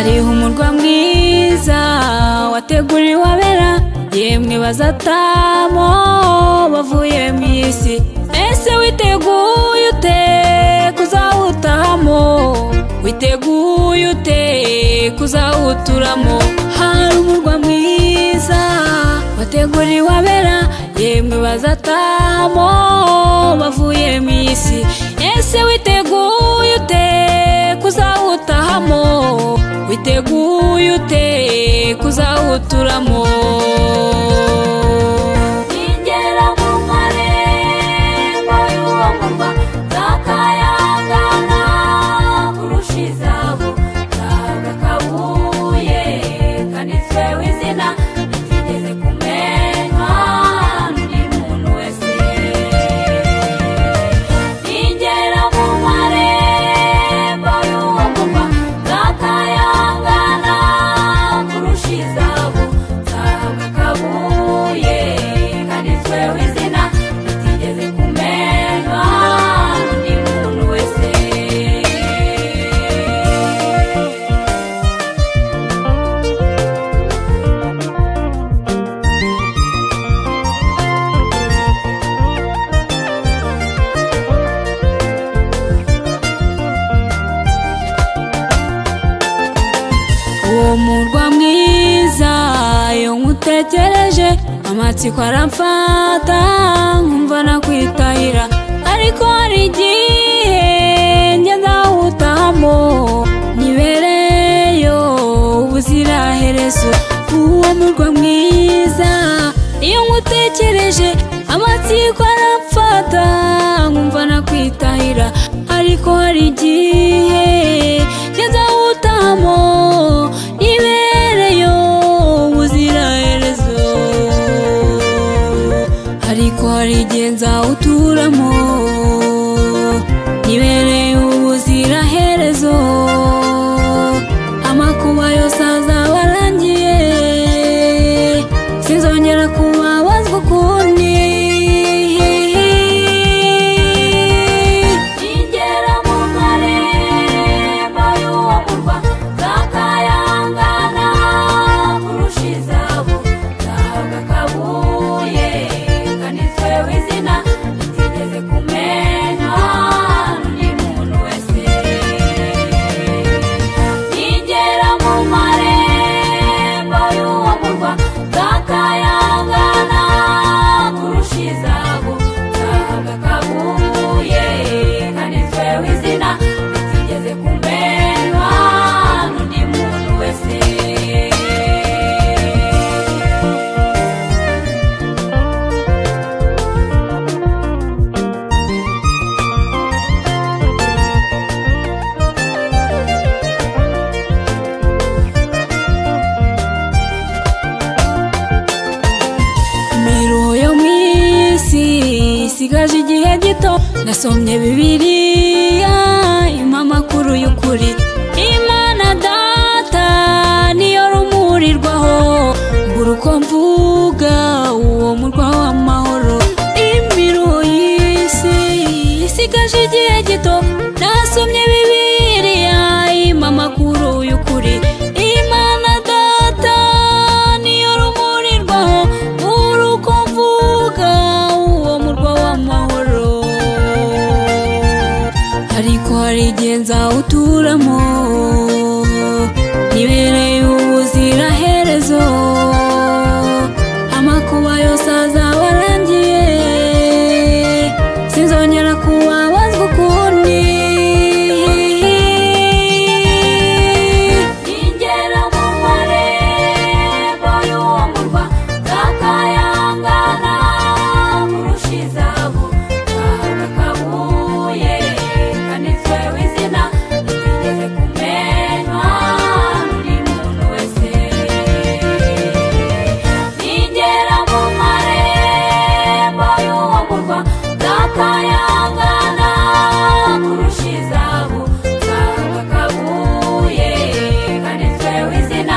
Hariho umurwa mwiza wateguriwe abera, yemwe bazatamo bavuye mu isi. Ese witeguye ute kuzawutahamo? Witeguye ute kuzawuturamo? Hari umurwa mwiza wateguriwe abera, yemwe bazatahamo bavuye mu isi. Ese witeguye ute kuzawutahamo? Witeguye ute kuzawuturamo? Ingera mu marembo y'uwo murwa, nzakayangana kurusha izahabu, nzahabwa akabuye kanditsweho izina ritigeze kumenywa n'undi muntu wese. Ingera mu marembo y'uwo murwa, nzakayangana kurusha izahabu, nzahabwa akabuye kanditsweho izina ritigeze kumenywa n'undi muntu wese. Uwo murwa mwiza iyo nkutekereje, amatsiko aramfata nkumva nakwitahira. Ariko hari igihe njya nzawutahamo, nibereyo ubuziraherezo. Uwo murwa mwiza iyo nkutekereje, amatsiko aramfata nkumva nakwitahira. Ariko hari igihe njya nzawutahamo, nibereyo ubuziraherezo. Ariko hari igihe nzawuturamo, nibereye ubuziraherezo. Amakuba yose azaba arangiye, sinzongera kubabazwa ukundi. Ingera mu marembo y'uwo murwa, nzakayangana kurusha izahabu, nzahabwa akabuye kanditsweho izina ritigeze kumenywa n'undi muntu wese. Ingera mu marembo y'uwo murwa, nzakayangana kurusha izahabu, nzahabwa akabuye kanditsweho izina ritigeze kumenywa n'undi muntu wese. Imiruho yo mu isi isigaje igihe gito, nasomye Bibiliya impa amakuru y'ukuri. Imana Data niyo rumurirwaho, mbura uko mvuga uwo murwa w'amahoro. Imiruho y'isi isigaje igihe gito, nasomye Bibiliya impa amakuru y'ukuri. Imana Data niyo rumurirwaho, mbura uko mvuga uwo murwa w'amahoro. Ariko hari igihe nzawuturamo, nibereye ubuziraherezo. Amakuba yose azaba arangiye, sinzongera kubabazwa ukundi. Ingera mu marembo y'uwo murwa, nzakayangana kurusha izahabu, nzahabwa akabuye kanditsweho izina ritigeze kumenywa n'undi muntu wese. Ingera mu marembo y'uwo murwa, nzakayangana kurusha izahabu, nzahabwa akabuye kanditsweho izina